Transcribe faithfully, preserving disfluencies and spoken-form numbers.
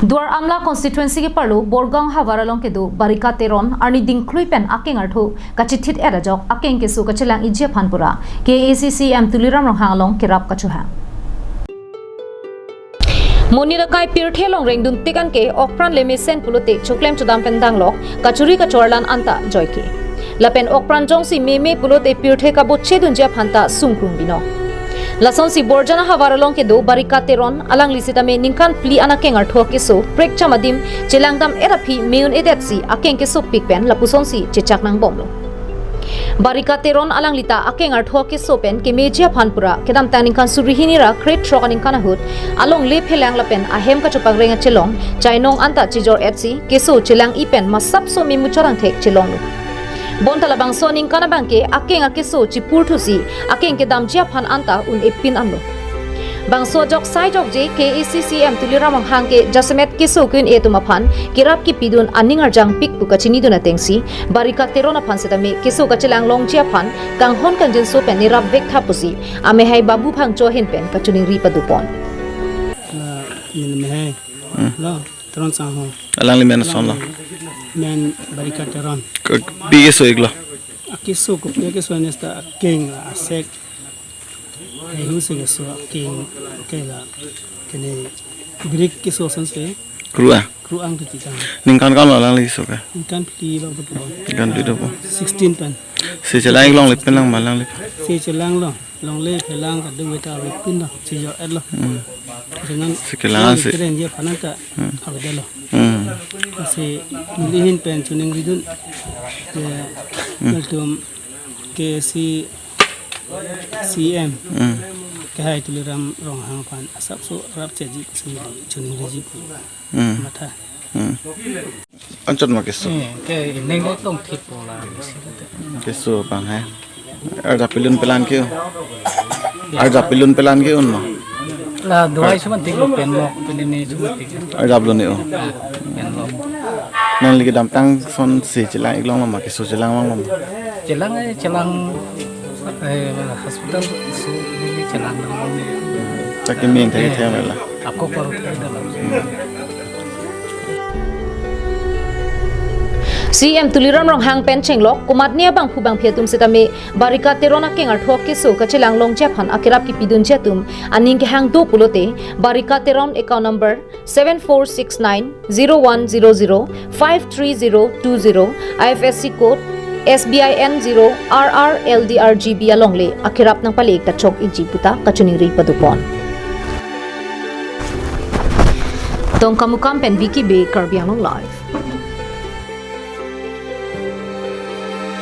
Duar Amla constituency keparlo Borgaon havar along kedo Barika Teron arni dingklui pen akeng artho kachithit-et ajok akeng keso kachelang-iji aphan pura K A A C C M Tuliram Ronghang along kerap kachohang. Monit akai pirthe along rengdun tik anke okpran le mesen pulote choklem chodam pen danglok, kachuri kachor lan anta joike. Lapen okpran jongsi meme pulote pirthe kabochedunji aphan ta sungkrung binong. Lasonsi Borjan ahavar along kedo Barika Teron alangli sitame ningkan phli an akeng artho keso prekcham adim chelangdam-et aphi me-un-edetsi akeng kesopik pen lapusonsi chechak nangbomlo. Barika Teron alangli ta akeng artho keso pen kemeji aphan pura kedamtang ningkan suri hini ra krethrok aningkan ahut alongle phelang lapen ahem kachopak reng achelong chainong anta chejor-etsi keso chelang-i pen masapso memuchot angthek chelonglo. Bonta labangso aningkan abangke akeng akeso chipurthusi akeng kedamji aphan anta un-epin anlo. Bangso ajok sai jokje K A A C C M Tuliram Ronghang ke jasemet keso ke-un-e atum aphan kerap kepidun aning arjangpik pu kachinidun atengsi Barika Teron aphan sitame keso kachelang longji aphan kanghon kangjinso pen nerap vek tha pusi amehai Babu Phangcho ahin pen kachiningri padopon. La, min mehai. Hmm. Lo, Teron sangho. Alangli men ason lo. Men Barika Teron. Ke-, pi keso-iklo? Akeso kopi akeso nesta akeng la asek. Hei hu se keso akeng ke la kene birik keso asonsi. Kru-a? Kru-ang tu chitang. Ningkan ko-an lo alangli keso ke? Ningkan phli lo betul. Ningkan phli dopo. Sixteen pen. Si chelang longle pen lang ma alangli? Si chelang lo. Longle phelang kadu beta avepin lo. Chejor-et lo. Hmm. Senan si kelang si. Keren je phanan ta. Hmm. Avedetlo. Hmm. Si neli ahin pen chiningridun. Je Hmm. Nelitum K A A C C M. Hmm. Kehai Tuliram Ronghang aphan asapso rap cheji pusi chiningriji pu. Hmm. Matha. Hmm. Anchot ma keso. Eh, ke ineng le tong thip po la. Keso abang hai. Arjap pilun pelang ke-o. Arjap pilun pelang ke-o no. La dua isu man tik lo pen mo, pen ini isu man tik. Arjap lo ne-o. Ah, pen lo. Nangli kedamtang asonsi chelang-ik longlo ma keso chelang longlo ma? Chelang, eh, chelang, eh, hospital su ini chelang lo. Taki ming taki Eh, them la. Ako koru thai da lo. C M Tuliram Ronghang pen chenglok komatne abangphu bangphi atum sitame Barika Teron akeng artho keso kachelang longji aphan akerap kepidunji atum aning kehang do pulote Barika Teron account number seven four six nine zero one zero zero five three zero two zero, I F S C code S B I N zero R R L D R G B alongle akerap nangpale kachok-ikji puta kachiningri padopon. Dongkamukam pen Vicky Bey, Karbi Anglong Live.